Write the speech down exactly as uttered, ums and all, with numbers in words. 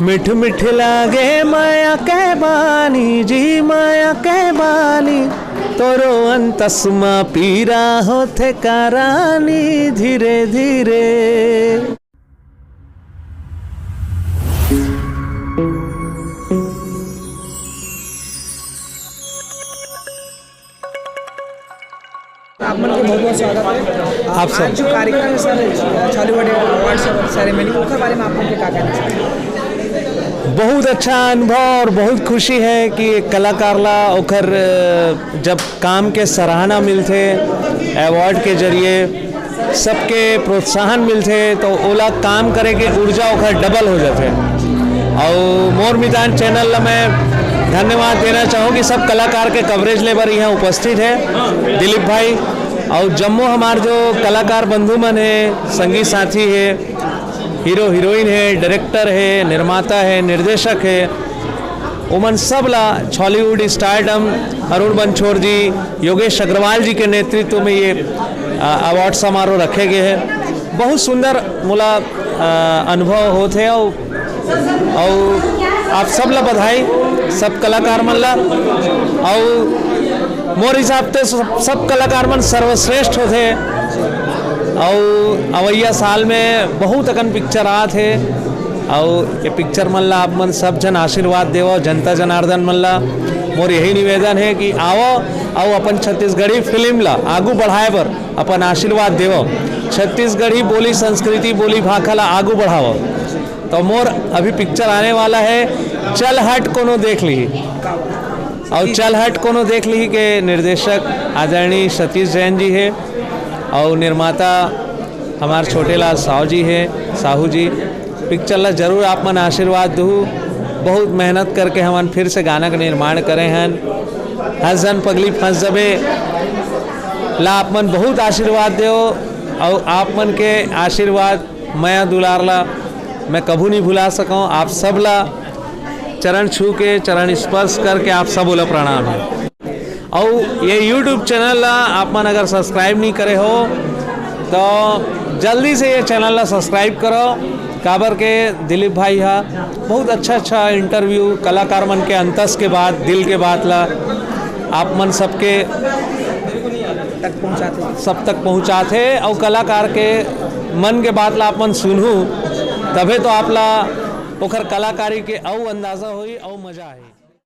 मिठ मिठ लागे मया के बानी जी, मया के बानी। तोरो अंतस म पीरा होथे करानी धीरे धीरे। आप मन के बहुत बहुत स्वागत है। आप सब। आज जो कार्यक्रम है सर, छॉलीवुड अवार्ड सेरेमनी, ओकर बारे में आप मन के का कहना है? बहुत अच्छा अनुभव और बहुत खुशी है कि एक कलाकार ला ओकर, अ, जब काम के सराहना मिलथे अवार्ड के जरिए, सबके प्रोत्साहन मिलथे, तो ओला काम करे के ऊर्जा ओकर डबल हो जाथे। और मोर मितान चैनल ला मैं धन्यवाद देना चाहूँ कि सब कलाकार के कवरेज ले बर यहाँ उपस्थित है दिलीप भाई, और जम्मो हमार जो कलाकार बंधु मन है, संगी साथी है, हीरो हीरोइन है, डायरेक्टर है, निर्माता है, निर्देशक है, ओमन सब ला छॉलीवुड स्टारडम अरुण बंछोर जी, योगेश अग्रवाल जी के नेतृत्व में ये, अ, अवार्ड समारोह रखे गए हैं। बहुत सुंदर मोला, अ, अनुभव होत है। और, और आप सब ला बधाई, सब कलाकार मन ला। और मोर हिसाब से सब, सब कलाकार मन सर्वश्रेष्ठ होथे। और अवैया साल में बहुत अकन पिक्चर आत है, और ये पिक्चर मन ला आप मन सब झन आशीर्वाद देवो, जनता जनार्दन मन ला मोर यही निवेदन है कि आवो, और अपन छत्तीसगढ़ी फिल्म ला आगू बढ़ाए बर अपन आशीर्वाद देवो, छत्तीसगढ़ी बोली, संस्कृति, बोली भाखा ला आगू बढ़ावो। तो मोर अभी पिक्चर आने वाला है, चल हट कोनो देख ली। और चल हट कोनो देख ली के निर्देशक आदरणीय सतीश जैन जी है, और निर्माता हमार छोटे लाल साहू जी है, साहू जी। पिक्चर ला जरूर आप मन आशीर्वाद दू। बहुत मेहनत करके हमन फिर से गाना के निर्माण करे हन। हंस झन पगली फंस जबे ला आप मन बहुत आशीर्वाद देव, और आप मन के आशीर्वाद, मया दुलार ला मैं कभू नहीं भुला सकूँ। आप सब ला चरण छू के, चरण स्पर्श करके आप सब ला प्रणाम है। और ये यूट्यूब चैनल ला आप मन अगर सब्सक्राइब नहीं करे हो, तो जल्दी से ये चैनल ला सब्सक्राइब करो। काबर के दिलीप भाई हा बहुत अच्छा अच्छा इंटरव्यू, कलाकार मन के अंतस के बात, दिल के बात ला आप मन सबके तक पहुंचाते हैं। सब तक पहुंचाथे, और कलाकार के मन के बात ला आप मन सुनहू, तभे तो आप ला ओकर कलाकारी के अउ अंदाजा होई, अउ मजा आई।